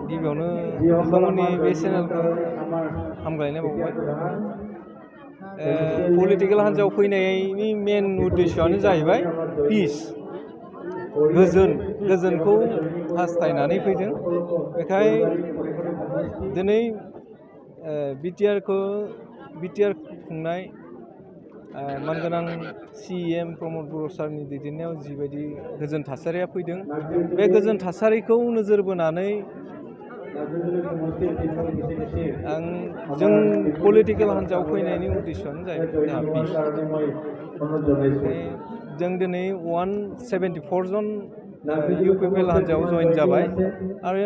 गिबियावनो नोंथांमोननि बे चेनेलखौ हामलायनाय बावबाय। पलिटिकेल हान्जायाव फैनायनि मेन उद्देश्यआनो जाहैबाय पिस, गोजोनखौ हास्थायनानै फैदों। बेखाय दिनै बिटिआर खुंनाय मानगोनां CM प्रमद बर' सारनि दैदेननायाव जिबायदि गोजोन थासारिया फैदों, बे गोजोन थासारिखौ नोजोर बोनानै जों पलिटिकेल हान्जायाव फैनायनि उद्देश्यआनो जाहैबाय जोंहा पिस। जों दिनै 174 जन UPPL हान्जायाव जइन जाबाय आरो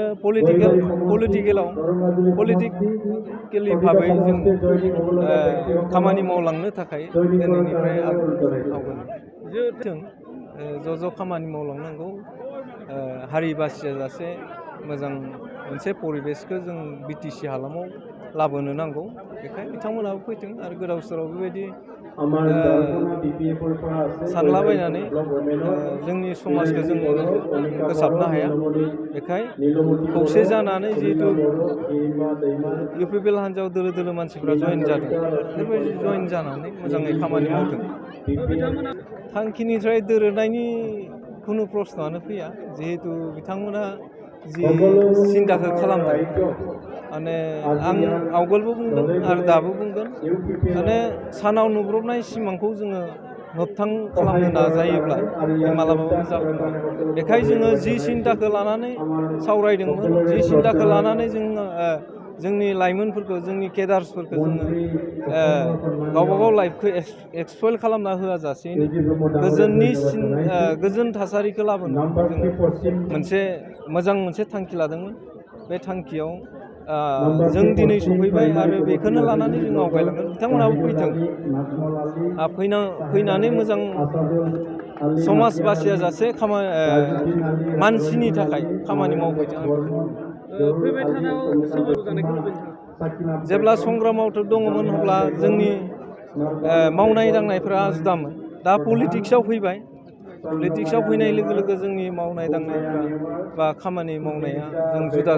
पलिटिकेलि भाबै जों खामानि मावलांनो थाखाय दिनैनिफ्राय आवगायदों। ज' खामानि मावलांनांगौ, हारि बासियाजासे मोजां मोनसे परिबेसखौ जों BTC हालामाव लाबोनो नांगौ। बेखायनो बिथांमोनाबो फैदों आरो गोदाव सोराव बेबायदि सानलाबायनानै जोंनि समाजखौ जों फोसाबनो हाया। बेखायनो खौसे जानानै जिहेतु UPPL हान्जायाव दोलो मानसिफ्रा जइन जादों, बेफोरबायदि जइन जानानै मोजाङै खामानि मावदों। थांखिनिफ्राय दोरोदनायनि खुनु प्रश्नआनो फैया, जिहेतु बिथांमोना जि सिन्ताखौ खालामदों। माने आं आवगोलबो बुंदों आरो दाबो बुंगोन, माने सानाव नुब्रबनाय सिमांखौ जोङो मोगथां खालामनो नाजायोब्ला बे मालाबाबो जाफुङा। बेखायनो जोङो जि सिन्ताखौ लानानै सावरायदोंमोन, जि सिन्ताखौ लानानै जोंनि लाइमोनफोरखौ, जोंनि केडार्सफोरखौ जोङो गावबागाव लाइफखौ एक्सप्लइट खालामना होआजासेनो गोजोन थासारिखौ लाबोनो जों मोनसे थांखि लादोंमोन। बे थांखियाव जों दिनै सफैबाय आरो बेखौनो लानानै जों आवगायलांगोन। बिथांमोनाबो फैनानै मोजां समाज बासियाजासे मानसिनि थाखाय खामानि मावफैदों। फैबाय थानायाव सोमोन्दो जानायखौ लुबैदों। जेब्ला संग्रामावथ' दङमोन अब्ला जोंनि मावनाय दांनायफोरा जुदामोन। दा पलिटिक्सआव फैबाय। पलिटिक्सआव फैनाय लोगो लोगो जोंनि मावनाय दांनायफ्रा बा खामानि मावनाया जों जुदा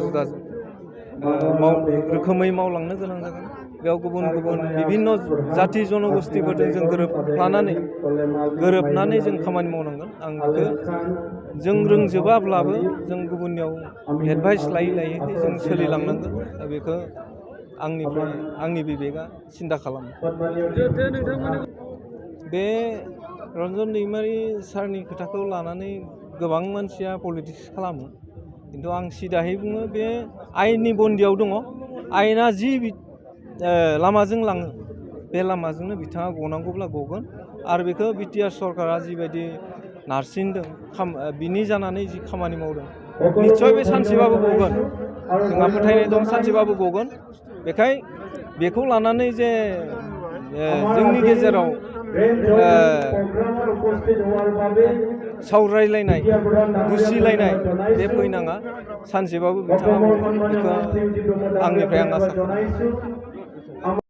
रोखोमै मावलांनो गोनां जागोन। बेयाव गुबुन बिभिन्न जाथि जनगोष्ठीफोरजों जों गोरोबनानै जों खामानि मावनांगोन। आं बेखौ जों रोंजोबाब्लाबो जों गुबुननियाव एडभाइस लायै जों सोलिलांनांगोन। दा बेखौ आंनि बिबेकआ सिन्था खालामो। बे रन्जन दैमारि सारनि खोथाखौ लानानै गोबां मानसिया पलिटिक्स खालामो, खिन्थु आं सिदाहै बुङो, बे आयेननि बन्दियाव दङ। आयेना जि लामाजों लाङो, बे लामाजोंनो बिथाङा गनांगौब्ला गगोन। आरो बेखौ बिटिआर सरकारा जिबायदि नारसिनदों, बिनि जानानै जि खामानि मावदों, निस्सय बे सानसेबाबो गगोन। जोंहा फोथायनाय दं सानसेबाबो गगोन। बेखायनो बेखौ लानानै जे जोंनि गेजेराव सावरायलायनाय, दुसिलायनाय बे फैनाङा। सानसेबाबो बिथाङा गगोन, बेखौ आंनिफ्राय आं आसा खालामो।